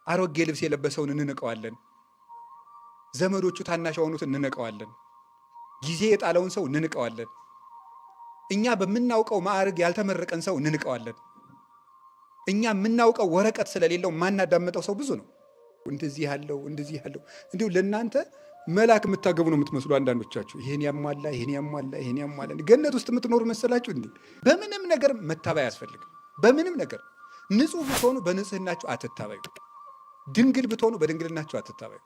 አሮጌ ልብስ የለበሰውን እንንቀዋለን። ዘመዶቹ ታናሽ የሆኑትን እንንቀዋለን። ጊዜ የጣለውን ሰው እንንቀዋለን። እኛ በምናውቀው ማዕረግ ያልተመረቀን ሰው እንንቀዋለን። እኛ የምናውቀው ወረቀት ስለሌለው ማናዳምጠው ሰው ብዙ ነው። እንደዚህ ያለው እንደዚህ ያለው እንዲሁ ለእናንተ መልአክ የምታገቡ ነው የምትመስሉ አንዳንዶቻችሁ። ይሄን ያሟላ፣ ይሄን ያሟላ፣ ይሄን ያሟላ፣ ገነት ውስጥ የምትኖሩ መሰላችሁ እንዴ? በምንም ነገር መታበይ አያስፈልግም። በምንም ነገር ንጹህ ብትሆኑ በንጽህናችሁ አትታበዩ። ድንግል ብትሆኑ በድንግልናችሁ አትታበዩ።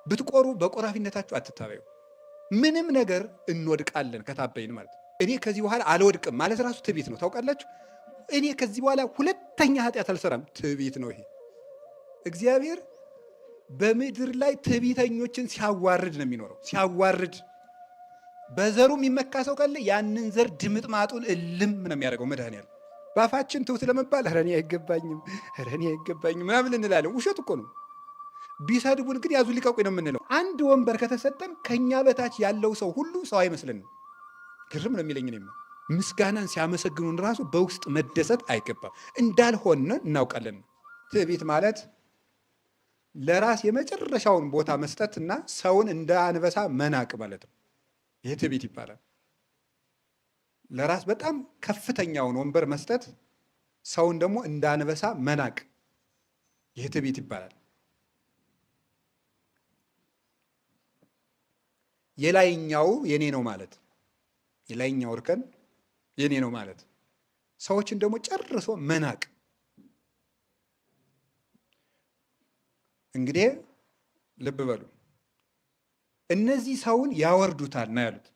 ብትቆሩ በቆራፊነታችሁ አትታበዩ። ምንም ነገር እንወድቃለን ከታበይን ማለት ነው። እኔ ከዚህ በኋላ አልወድቅም ማለት ራሱ ትዕቢት ነው። ታውቃላችሁ። እኔ ከዚህ በኋላ ሁለተኛ ኃጢአት አልሰራም፣ ትዕቢት ነው ይሄ። እግዚአብሔር በምድር ላይ ትዕቢተኞችን ሲያዋርድ ነው የሚኖረው። ሲያዋርድ በዘሩ የሚመካ ሰው ካለ ያንን ዘር ድምጥማጡን እልም ነው የሚያደርገው መድኃኔዓለም። በአፋችን ትሁት ለመባል ኧረ እኔ አይገባኝም፣ ኧረ እኔ አይገባኝም ምናምን እንላለን። ውሸት እኮ ነው። ቢሰድቡን ግን ያዙ ሊቀቁኝ ነው የምንለው። አንድ ወንበር ከተሰጠን ከኛ በታች ያለው ሰው ሁሉ ሰው አይመስልንም። ግርም ነው የሚለኝ እኔማ። ምስጋናን ሲያመሰግኑን ራሱ በውስጥ መደሰት አይገባም። እንዳልሆነ እናውቃለን። ትዕቢት ማለት ለራስ የመጨረሻውን ቦታ መስጠት እና ሰውን እንደ አንበሳ መናቅ ማለት ነው። ይህ ትዕቢት ይባላል። ለራስ በጣም ከፍተኛውን ወንበር መስጠት፣ ሰውን ደግሞ እንደ አንበሳ መናቅ፣ ይህ ትዕቢት ይባላል። የላይኛው የኔ ነው ማለት፣ የላይኛው እርከን የኔ ነው ማለት፣ ሰዎችን ደግሞ ጨርሶ መናቅ። እንግዲህ ልብ በሉ፣ እነዚህ ሰውን ያወርዱታል ነው ያሉት።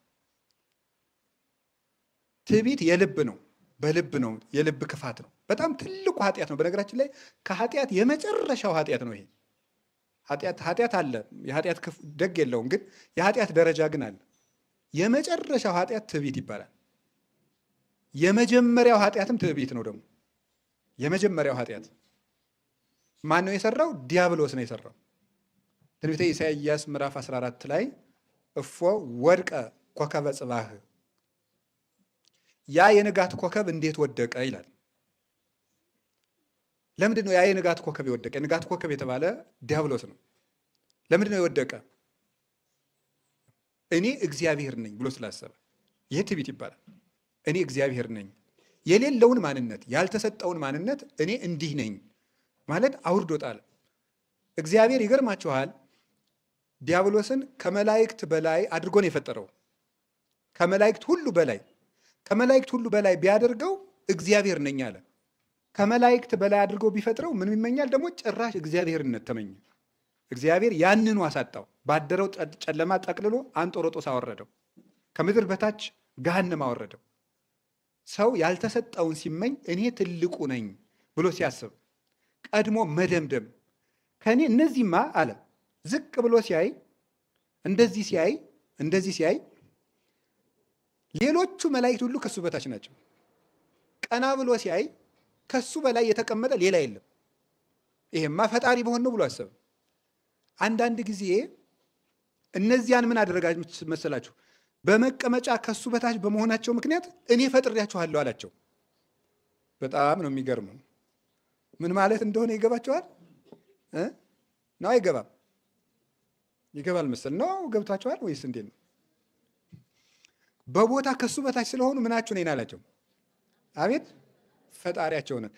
ትዕቢት የልብ ነው፣ በልብ ነው፣ የልብ ክፋት ነው። በጣም ትልቁ ኃጢአት ነው። በነገራችን ላይ ከኃጢአት የመጨረሻው ኃጢአት ነው ይሄ ኃጢአት። ኃጢአት አለ፣ የኃጢአት ደግ የለውም፣ ግን የኃጢአት ደረጃ ግን አለ። የመጨረሻው ኃጢአት ትዕቢት ይባላል። የመጀመሪያው ኃጢአትም ትዕቢት ነው። ደግሞ የመጀመሪያው ኃጢአት ማን ነው የሰራው? ዲያብሎስ ነው የሰራው። ትንቢተ ኢሳይያስ ምዕራፍ 14 ላይ እፎ ወድቀ ኮከበ ጽባህ፣ ያ የንጋት ኮከብ እንዴት ወደቀ ይላል። ለምንድን ነው ያ የንጋት ኮከብ የወደቀ? የንጋት ኮከብ የተባለ ዲያብሎስ ነው። ለምንድን ነው የወደቀ? እኔ እግዚአብሔር ነኝ ብሎ ስላሰበ። ይህ ትዕቢት ይባላል። እኔ እግዚአብሔር ነኝ፣ የሌለውን ማንነት፣ ያልተሰጠውን ማንነት እኔ እንዲህ ነኝ ማለት አውርዶ ጣለ። እግዚአብሔር ይገርማችኋል፣ ዲያብሎስን ከመላእክት በላይ አድርጎ ነው የፈጠረው። ከመላእክት ሁሉ በላይ፣ ከመላእክት ሁሉ በላይ ቢያደርገው እግዚአብሔር ነኝ አለ። ከመላእክት በላይ አድርጎ ቢፈጥረው ምን ይመኛል ደግሞ? ጭራሽ እግዚአብሔርነት ተመኘ። እግዚአብሔር ያንኑ አሳጣው። ባደረው ጨለማ ጠቅልሎ አንጦሮጦስ አወረደው። ከምድር በታች ገሃነም አወረደው። ሰው ያልተሰጠውን ሲመኝ፣ እኔ ትልቁ ነኝ ብሎ ሲያስብ፣ ቀድሞ መደምደም፣ ከእኔ እነዚህማ አለ። ዝቅ ብሎ ሲያይ፣ እንደዚህ ሲያይ፣ እንደዚህ ሲያይ ሌሎቹ መላእክት ሁሉ ከሱ በታች ናቸው። ቀና ብሎ ሲያይ ከሱ በላይ የተቀመጠ ሌላ የለም። ይሄማ ፈጣሪ በሆን ነው ብሎ አሰበ። አንዳንድ ጊዜ እነዚያን ምን አደረጋችሁ መሰላችሁ? በመቀመጫ ከሱ በታች በመሆናቸው ምክንያት እኔ ፈጥሬያችኋለሁ አላቸው። በጣም ነው የሚገርመው። ምን ማለት እንደሆነ ይገባቸዋል ነው? አይገባም? ይገባል መሰል ነው። ገብቷቸዋል ወይስ እንዴት ነው? በቦታ ከሱ በታች ስለሆኑ ምናችሁ ነኝ አላቸው። አቤት ፈጣሪያቸው ነን።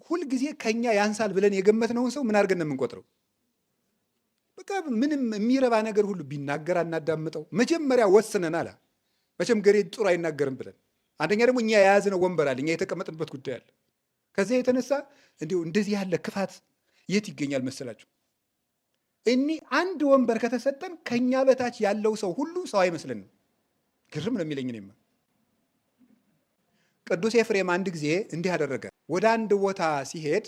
ሁልጊዜ ከኛ ያንሳል ብለን የገመትነውን ሰው ምን አድርገን ነው የምንቆጥረው? በቃ ምንም የሚረባ ነገር ሁሉ ቢናገር አናዳምጠው። መጀመሪያ ወስነናል። መቼም ገሬ ጥሩ አይናገርም ብለን። አንደኛ ደግሞ እኛ የያዝነው ወንበር አለ፣ እኛ የተቀመጥንበት ጉዳይ አለ። ከዚያ የተነሳ እንዲሁ እንደዚህ ያለ ክፋት የት ይገኛል መሰላችሁ? እኒ አንድ ወንበር ከተሰጠን ከኛ በታች ያለው ሰው ሁሉ ሰው አይመስልንም። ግርም ነው የሚለኝ እኔማ። ቅዱስ ኤፍሬም አንድ ጊዜ እንዲህ አደረገ። ወደ አንድ ቦታ ሲሄድ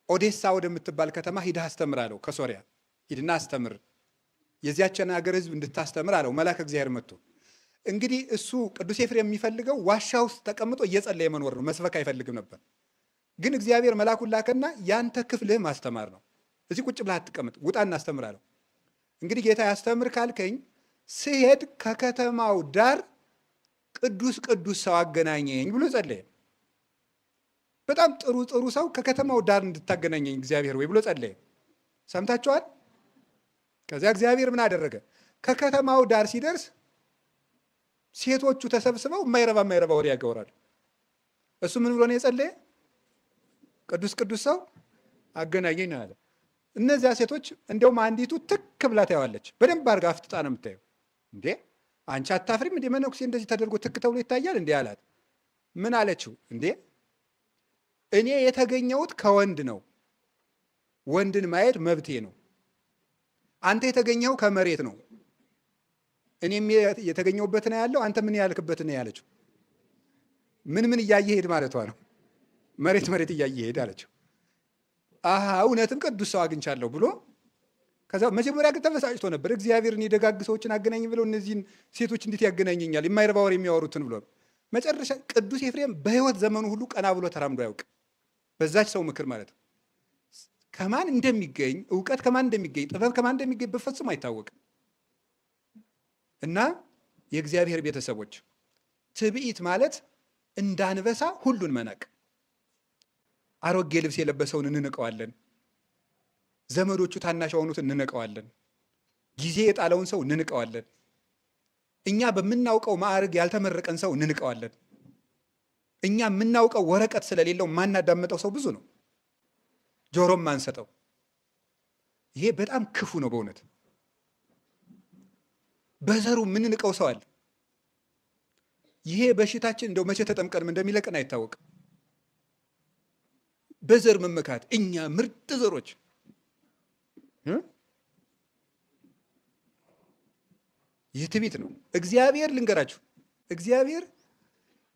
ኦዴሳ ወደምትባል ከተማ ሂድህ አስተምር አለው። ከሶሪያ ሂድና አስተምር፣ የዚያችን ሀገር ሕዝብ እንድታስተምር አለው። መልአከ እግዚአብሔር መጥቶ። እንግዲህ እሱ ቅዱስ ኤፍሬም የሚፈልገው ዋሻ ውስጥ ተቀምጦ እየጸለየ መኖር ነው። መስበክ አይፈልግም ነበር። ግን እግዚአብሔር መልአኩን ላከና ያንተ ክፍልህ ማስተማር ነው። እዚህ ቁጭ ብለህ አትቀምጥ፣ ውጣ እናስተምር አለው። እንግዲህ ጌታ ያስተምር ካልከኝ ስሄድ ከከተማው ዳር ቅዱስ ቅዱስ ሰው አገናኘኝ ብሎ ጸለየ። በጣም ጥሩ ጥሩ ሰው ከከተማው ዳር እንድታገናኘኝ እግዚአብሔር ወይ ብሎ ጸለየ። ሰምታችኋል? ከዚያ እግዚአብሔር ምን አደረገ? ከከተማው ዳር ሲደርስ ሴቶቹ ተሰብስበው የማይረባ የማይረባ ወሬ ያገወራሉ። እሱ ምን ብሎ ነው የጸለየ? ቅዱስ ቅዱስ ሰው አገናኘኝ ነው ያለ። እነዚያ ሴቶች እንደውም አንዲቱ ትክ ብላ ታየዋለች። በደንብ አድርጋ አፍጥጣ ነው የምታየው። እንዴ አንቺ አታፍሪም እንዴ? መነኩሴ እንደዚህ ተደርጎ ትክ ተብሎ ይታያል እንዴ አላት። ምን አለችው? እንዴ እኔ የተገኘሁት ከወንድ ነው፣ ወንድን ማየት መብቴ ነው። አንተ የተገኘኸው ከመሬት ነው፣ እኔም የተገኘሁበት ነው ያለው፣ አንተ ምን ያልክበት ነው ያለችው። ምን ምን እያየ ሄድ ማለቷ ነው። መሬት መሬት እያየ ሄድ አለችው። አሃ እውነትም ቅዱስ ሰው አግኝቻለሁ ብሎ ከዛ መጀመሪያ ግን ተበሳጭቶ ነበር። እግዚአብሔር እኔ ደጋግ ሰዎችን አገናኝ ብለው እነዚህን ሴቶች እንዴት ያገናኘኛል የማይረባ ወሬ የሚያወሩትን ብሎ መጨረሻ ቅዱስ ኤፍሬም በሕይወት ዘመኑ ሁሉ ቀና ብሎ ተራምዶ አያውቅ። በዛች ሰው ምክር ማለት ነው። ከማን እንደሚገኝ እውቀት ከማን እንደሚገኝ ጥበብ ከማን እንደሚገኝ በፈጽሞ አይታወቅም። እና የእግዚአብሔር ቤተሰቦች ትዕቢት ማለት እንዳንበሳ ሁሉን መናቅ። አሮጌ ልብስ የለበሰውን እንንቀዋለን። ዘመዶቹ ታናሽ የሆኑትን እንንቀዋለን። ጊዜ የጣለውን ሰው እንንቀዋለን። እኛ በምናውቀው ማዕረግ ያልተመረቀን ሰው እንንቀዋለን። እኛ የምናውቀው ወረቀት ስለሌለው ማናዳመጠው ሰው ብዙ ነው፣ ጆሮም ማንሰጠው። ይሄ በጣም ክፉ ነው በእውነት። በዘሩ የምንንቀው ሰው አለ። ይሄ በሽታችን እንደው መቼ ተጠምቀንም እንደሚለቅን አይታወቅም። በዘር መመካት እኛ ምርጥ ዘሮች ይህ ትዕቢት ነው። እግዚአብሔር ልንገራችሁ፣ እግዚአብሔር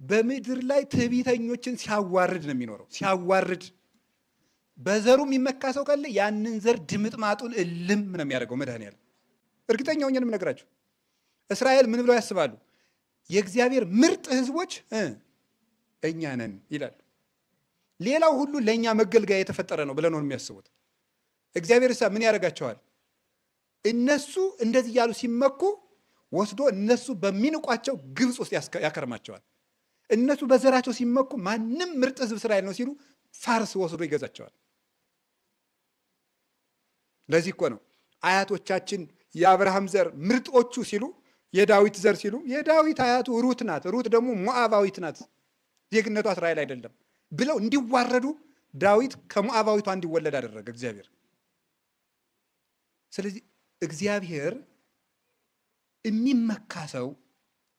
በምድር ላይ ትዕቢተኞችን ሲያዋርድ ነው የሚኖረው። ሲያዋርድ በዘሩ የሚመካ ሰው ካለ ያንን ዘር ድምጥማጡን እልም ነው የሚያደርገው መድኃኔዓለም። እርግጠኛ ሆኜ ነው የምነግራችሁ። እስራኤል ምን ብለው ያስባሉ? የእግዚአብሔር ምርጥ ሕዝቦች እኛ ነን ይላሉ። ሌላው ሁሉ ለእኛ መገልገያ የተፈጠረ ነው ብለው ነው የሚያስቡት። እግዚአብሔር ሳ ምን ያደርጋቸዋል? እነሱ እንደዚህ እያሉ ሲመኩ ወስዶ እነሱ በሚንቋቸው ግብፅ ውስጥ ያከርማቸዋል። እነሱ በዘራቸው ሲመኩ ማንም ምርጥ ሕዝብ እስራኤል ነው ሲሉ ፋርስ ወስዶ ይገዛቸዋል። ለዚህ እኮ ነው አያቶቻችን የአብርሃም ዘር ምርጦቹ ሲሉ የዳዊት ዘር ሲሉ የዳዊት አያቱ ሩት ናት፣ ሩት ደግሞ ሞዓባዊት ናት፣ ዜግነቷ እስራኤል አይደለም ብለው እንዲዋረዱ ዳዊት ከሞዓባዊቷ እንዲወለድ አደረገ እግዚአብሔር። ስለዚህ እግዚአብሔር የሚመካ ሰው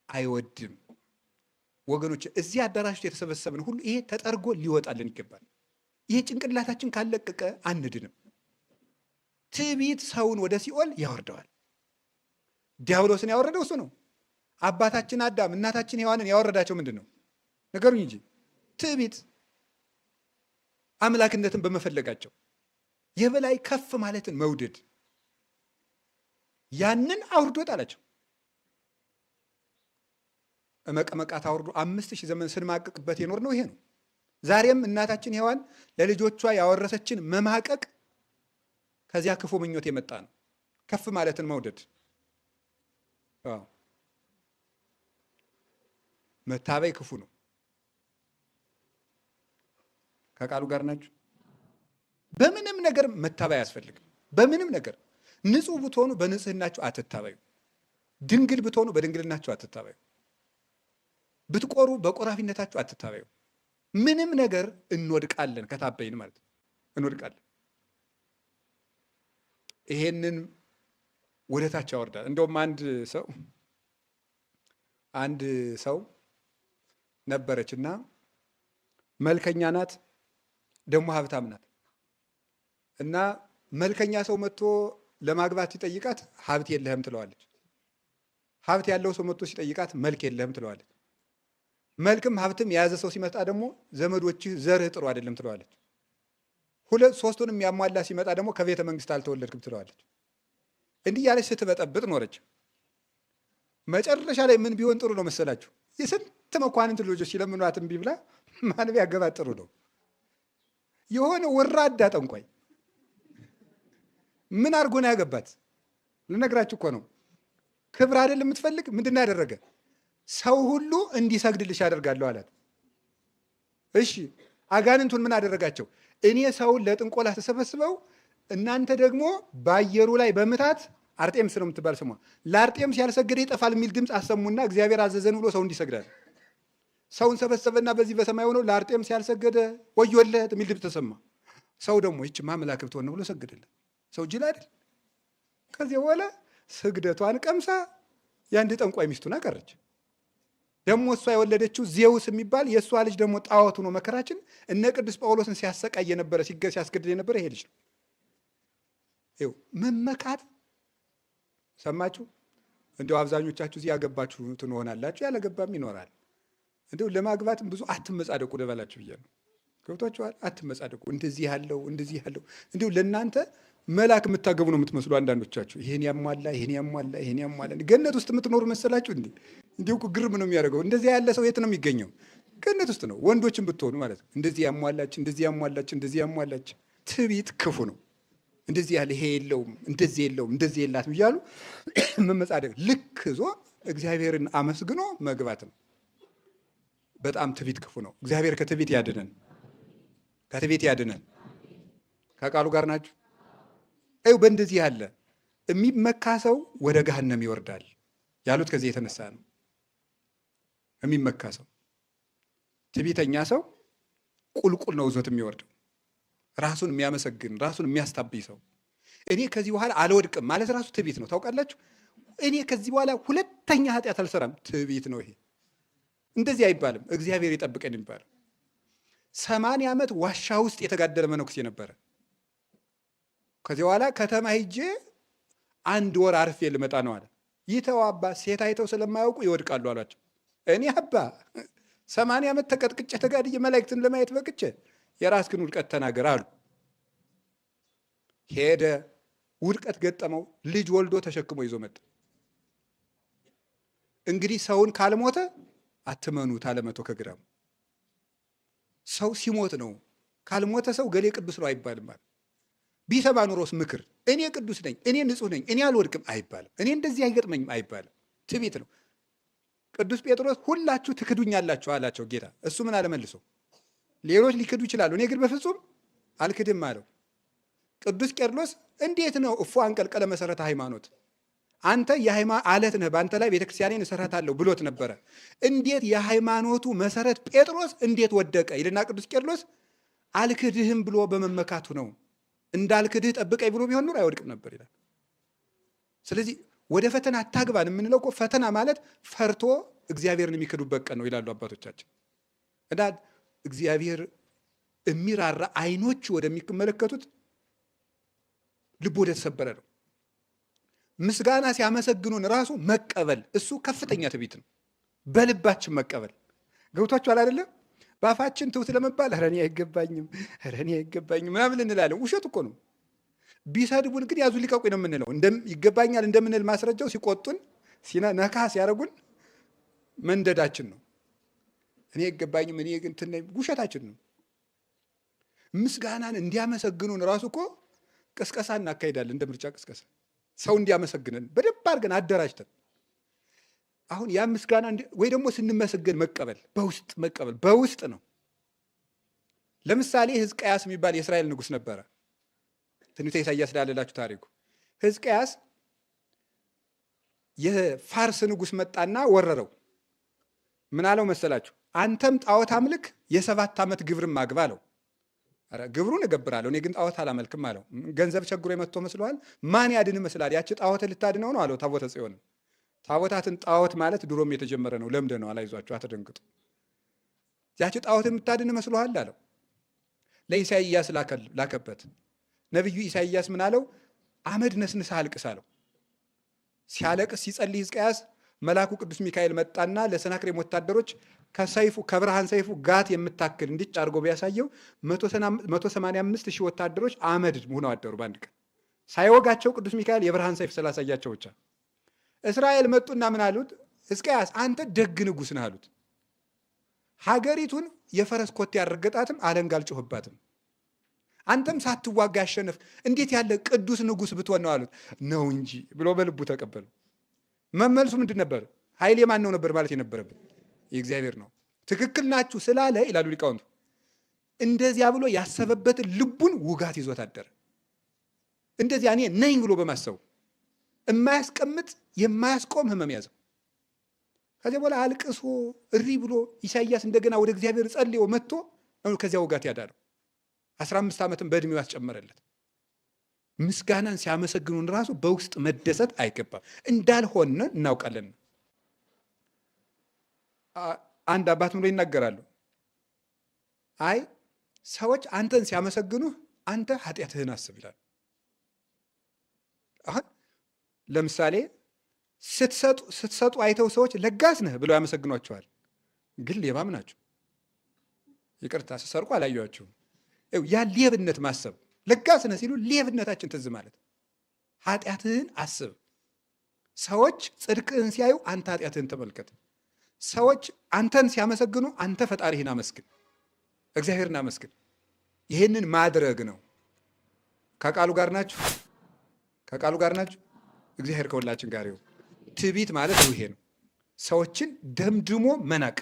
አይወድም። ወገኖች እዚህ አዳራሽ ውስጥ የተሰበሰብን ሁሉ ይሄ ተጠርጎ ሊወጣልን ይገባል። ይሄ ጭንቅላታችን ካለቀቀ አንድንም። ትዕቢት ሰውን ወደ ሲኦል ያወርደዋል። ዲያብሎስን ያወረደው እሱ ነው። አባታችን አዳም እናታችን ሔዋንን ያወረዳቸው ምንድን ነው? ንገሩኝ እንጂ። ትዕቢት፣ አምላክነትን በመፈለጋቸው የበላይ ከፍ ማለትን መውደድ፣ ያንን አውርዶ ጣላቸው። እመቀመቃት አውርዶ 5000 ዘመን ስንማቅቅበት የኖር ነው ይሄ ነው። ዛሬም እናታችን ሔዋን ለልጆቿ ያወረሰችን መማቀቅ ከዚያ ክፉ ምኞት የመጣ ነው። ከፍ ማለትን መውደድ፣ መታበይ ክፉ ነው። ከቃሉ ጋር ናችሁ። በምንም ነገር መታበይ አያስፈልግም። በምንም ነገር ንጹሕ ብትሆኑ በንጽህናችሁ አትታበዩ። ድንግል ብትሆኑ በድንግልናችሁ አትታበዩ። ብትቆሩ በቆራፊነታችሁ አትታበዩ። ምንም ነገር እንወድቃለን፣ ከታበይን ማለት ነው እንወድቃለን። ይሄንን ወደ ታች ያወርዳል። እንደውም አንድ ሰው ነበረች እና መልከኛ ናት፣ ደግሞ ሀብታም ናት። እና መልከኛ ሰው መጥቶ ለማግባት ሲጠይቃት ሀብት የለህም ትለዋለች። ሀብት ያለው ሰው መጥቶ ሲጠይቃት መልክ የለህም ትለዋለች። መልክም ሀብትም የያዘ ሰው ሲመጣ ደግሞ ዘመዶችህ ዘርህ ጥሩ አይደለም ትለዋለች። ሁለት ሶስቱንም ያሟላ ሲመጣ ደግሞ ከቤተ መንግስት አልተወለድክም ትለዋለች። እንዲህ ያለች ስትበጠብጥ ኖረች። መጨረሻ ላይ ምን ቢሆን ጥሩ ነው መሰላችሁ? የስንት መኳንንት ልጆች ሲለምኗት እምቢ ብላ ማን ቢያገባት ጥሩ ነው? የሆነ ወራዳ ጠንቋይ ምን አድርጎ ነው ያገባት? ልነግራችሁ እኮ ነው። ክብር አይደል የምትፈልግ? ምንድን ነው ያደረገ? ሰው ሁሉ እንዲሰግድልሽ ያደርጋለሁ አላት። እሺ አጋንንቱን ምን አደረጋቸው? እኔ ሰውን ለጥንቆላ ተሰበስበው እናንተ ደግሞ በአየሩ ላይ በምታት አርጤምስ ነው የምትባል ስሟ፣ ለአርጤምስ ያልሰገደ ይጠፋል የሚል ድምፅ አሰሙና እግዚአብሔር አዘዘን ብሎ ሰው እንዲሰግዳል። ሰውን ሰበሰበና በዚህ በሰማይ ሆኖ ለአርጤምስ ያልሰገደ ወዮለት የሚል ድምፅ ተሰማ። ሰው ደግሞ ይችማ መልአክ ብትሆን ነው ብሎ ሰገደለት። ሰው ጅል አይደል? ከዚያ በኋላ ስግደቷን ቀምሳ የአንድ ጠንቋይ ሚስቱን አቀረች። ደግሞ እሷ የወለደችው ዜውስ የሚባል የእሷ ልጅ ደግሞ ጣዖቱ ነው። መከራችን እነ ቅዱስ ጳውሎስን ሲያሰቃይ የነበረ ሲያስገድል የነበረ ይሄ ልጅ ነው። ይኸው መመካት ሰማችሁ። እንዲያው አብዛኞቻችሁ እዚህ ያገባችሁ ትሆናላችሁ፣ ያለገባም ይኖራል። እንዲያው ለማግባትም ብዙ አትመጻደቁ ልበላችሁ ብዬ ነው። ገብቷችኋል? አትመጻደቁ። እንደዚህ ያለው እንደዚህ ያለው እንዲሁ ለእናንተ መልአክ የምታገቡ ነው የምትመስሉ አንዳንዶቻችሁ። ይሄን ያሟላ ይሄን ያሟላ ይሄን ያሟላ ገነት ውስጥ የምትኖሩ መሰላችሁ እንዴ? እንዲሁ እኮ ግርም ነው የሚያደርገው። እንደዚህ ያለ ሰው የት ነው የሚገኘው? ገነት ውስጥ ነው። ወንዶችን ብትሆኑ ማለት ነው። እንደዚህ ያሟላች እንደዚህ ያሟላች እንደዚህ ያሟላች። ትዕቢት ክፉ ነው። እንደዚህ ያለ ይሄ የለውም እንደዚህ የለውም እንደዚህ የላትም እያሉ መመጻደቅ ልክ ዞ እግዚአብሔርን አመስግኖ መግባት ነው። በጣም ትዕቢት ክፉ ነው። እግዚአብሔር ከትዕቢት ያድነን፣ ከትዕቢት ያድነን። ከቃሉ ጋር ናችሁ። ይኸው በእንደዚህ ያለ የሚመካ ሰው ወደ ገሃነም ይወርዳል ያሉት ከዚህ የተነሳ ነው። የሚመካ ሰው ትዕቢተኛ ሰው ቁልቁል ነው ይዞት የሚወርደው። ራሱን የሚያመሰግን ራሱን የሚያስታብይ ሰው እኔ ከዚህ በኋላ አልወድቅም ማለት ራሱ ትዕቢት ነው። ታውቃላችሁ፣ እኔ ከዚህ በኋላ ሁለተኛ ኃጢአት አልሰራም፣ ትዕቢት ነው ይሄ። እንደዚህ አይባልም። እግዚአብሔር ይጠብቀን ይባላል። 80 ዓመት ዋሻ ውስጥ የተጋደለ መነኩሴ ነበረ። ከዚህ በኋላ ከተማ ሂጄ አንድ ወር አርፌ ልመጣ ነው አለ። ይተው አባ፣ ሴት አይተው ስለማያውቁ ይወድቃሉ አሏቸው። እኔ አባ 80 ዓመት ተቀጥቅጬ ተጋድዬ መላእክትን ለማየት በቅቼ የራስህን ውድቀት ተናገር አሉ። ሄደ፣ ውድቀት ገጠመው። ልጅ ወልዶ ተሸክሞ ይዞ መጣ። እንግዲህ ሰውን ካልሞተ አትመኑት አለ መቶ ከግራሙ። ሰው ሲሞት ነው። ካልሞተ ሰው ገሌ ቅዱስ ነው አይባልም። ቢሰማ ኑሮስ ምክር እኔ ቅዱስ ነኝ፣ እኔ ንጹሕ ነኝ፣ እኔ አልወድቅም አይባልም። እኔ እንደዚህ አይገጥመኝም አይባልም። ትዕቢት ነው። ቅዱስ ጴጥሮስ ሁላችሁ ትክዱኛላችሁ አላቸው ጌታ። እሱ ምን አለ መልሶ? ሌሎች ሊክዱ ይችላሉ፣ እኔ ግን በፍጹም አልክድም አለው። ቅዱስ ቄርሎስ እንዴት ነው እፎ አንቀልቀለ መሰረተ ሃይማኖት፣ አንተ አለት ነህ፣ በአንተ ላይ ቤተክርስቲያኔን እሰራታለሁ ብሎት ነበረ። እንዴት የሃይማኖቱ መሰረት ጴጥሮስ እንዴት ወደቀ ይልና ቅዱስ ቄርሎስ አልክድህም ብሎ በመመካቱ ነው። እንዳልክድህ ጠብቀኝ ብሎ ቢሆን ኑሮ አይወድቅም ነበር ይላል። ስለዚህ ወደ ፈተና አታግባን የምንለው እኮ ፈተና ማለት ፈርቶ እግዚአብሔርን የሚክዱበት ቀን ነው ይላሉ አባቶቻችን። እና እግዚአብሔር የሚራራ አይኖቹ ወደሚመለከቱት ልቡ ወደ ተሰበረ ነው። ምስጋና ሲያመሰግኑን ራሱ መቀበል እሱ ከፍተኛ ትዕቢት ነው። በልባችን መቀበል ገብቷችኋል አይደለም? በአፋችን ትውት ለመባል ኧረ እኔ አይገባኝም፣ ኧረ እኔ አይገባኝም ምናምን እንላለን። ውሸት እኮ ነው። ቢሰድቡን ግን ያዙ ሊቀቁኝ ነው የምንለው። ይገባኛል እንደምንል ማስረጃው ሲቆጡን፣ ነካ ሲያደርጉን መንደዳችን ነው። እኔ አይገባኝም፣ እኔ ግን እንትን ነኝ፣ ውሸታችን ነው። ምስጋናን እንዲያመሰግኑን ራሱ እኮ ቅስቀሳ እናካሂዳለን፣ እንደ ምርጫ ቅስቀሳ ሰው እንዲያመሰግነን በደንብ አድርገን አደራጅተን አሁን ያ ምስጋና ወይ ደግሞ ስንመሰገን መቀበል በውስጥ መቀበል በውስጥ ነው። ለምሳሌ ሕዝቅያስ የሚባል የእስራኤል ንጉሥ ነበረ። ትንቢተ ኢሳይያስ ላለላችሁ ታሪኩ ሕዝቅያስ የፋርስ ንጉሥ መጣና ወረረው። ምን አለው መሰላችሁ? አንተም ጣዖት አምልክ፣ የ7 ዓመት ግብርም አግባ አለው። ኧረ ግብሩን እገብራለሁ እኔ ግን ጣዖት አላመልክም አለው። ገንዘብ ቸግሮ የመጥቶ መስለዋል። ማን ያድን መስላል? ያቺ ጣዖት ልታድነው ነው አለው። ታቦተ ጽዮን ታቦታትን ጣዖት ማለት ድሮም የተጀመረ ነው፣ ለምደ ነው። አላይዟችሁ አትደንግጡ። ያቺ ጣዖት የምታድን መስሎሃል አለው። ለኢሳይያስ ላከበት። ነቢዩ ኢሳይያስ ምን አለው? አመድ ነስንሰህ አልቅስ አለው። ሲያለቅስ ሲጸልይ ሕዝቅያስ መልአኩ ቅዱስ ሚካኤል መጣና ለሰናክሬም ወታደሮች ከሰይፉ ከብርሃን ሰይፉ ጋት የምታክል እንዲጭ አድርጎ ቢያሳየው 185,000 ወታደሮች አመድ ሆነው አደሩ በአንድ ቀን ሳይወጋቸው ቅዱስ ሚካኤል የብርሃን ሰይፍ ስላሳያቸው ብቻ። እስራኤል መጡና ምን አሉት? ሕዝቅያስ አንተ ደግ ንጉሥ ነህ አሉት። ሀገሪቱን የፈረስ ኮቴ ያልረገጣትም አለንጋ አልጮኸባትም። አንተም ሳትዋጋ ያሸነፍ እንዴት ያለ ቅዱስ ንጉሥ ብትሆን ነው አሉት። ነው እንጂ ብሎ በልቡ ተቀበሉ። መመልሱ ምንድን ነበር? ኃይል የማን ነው ነበር ማለት የነበረብን? የእግዚአብሔር ነው። ትክክል ናችሁ ስላለ ይላሉ ሊቃውንቱ፣ እንደዚያ ብሎ ያሰበበትን ልቡን ውጋት ይዞት አደረ። እንደዚያ እኔ ነኝ ብሎ በማሰቡ የማያስቀምጥ የማያስቆም ህመም ያዘው። ከዚያ በኋላ አልቅሶ እሪ ብሎ ኢሳይያስ እንደገና ወደ እግዚአብሔር ጸልዮ መጥቶ ከዚያ ውጋት ያዳነው። 15 ዓመትም በእድሜው ያስጨመረለት። ምስጋናን ሲያመሰግኑን ራሱ በውስጥ መደሰት አይገባም። እንዳልሆነ እናውቃለን። አንድ አባት ብሎ ይናገራሉ። አይ ሰዎች አንተን ሲያመሰግኑህ አንተ ኃጢአትህን አስብ ይላሉ። አሁን ለምሳሌ ስትሰጡ አይተው ሰዎች ለጋስ ነህ ብለው ያመሰግኗቸዋል። ግን ሌባም ናቸው። ይቅርታ ስትሰርቁ አላየኋችሁም። ያ ሌብነት ማሰብ ለጋስ ነህ ሲሉ ሌብነታችን ትዝ ማለት ኃጢአትህን አስብ። ሰዎች ጽድቅህን ሲያዩ አንተ ኃጢአትህን ተመልከት። ሰዎች አንተን ሲያመሰግኑ አንተ ፈጣሪህን አመስግን፣ እግዚአብሔርን አመስግን። ይህንን ማድረግ ነው። ከቃሉ ጋር ናችሁ? ከቃሉ ጋር ናችሁ? እግዚአብሔር ከሁላችን ጋር ይሁን። ትዕቢት ማለት ይሄ ነው። ሰዎችን ደምድሞ መናቅ።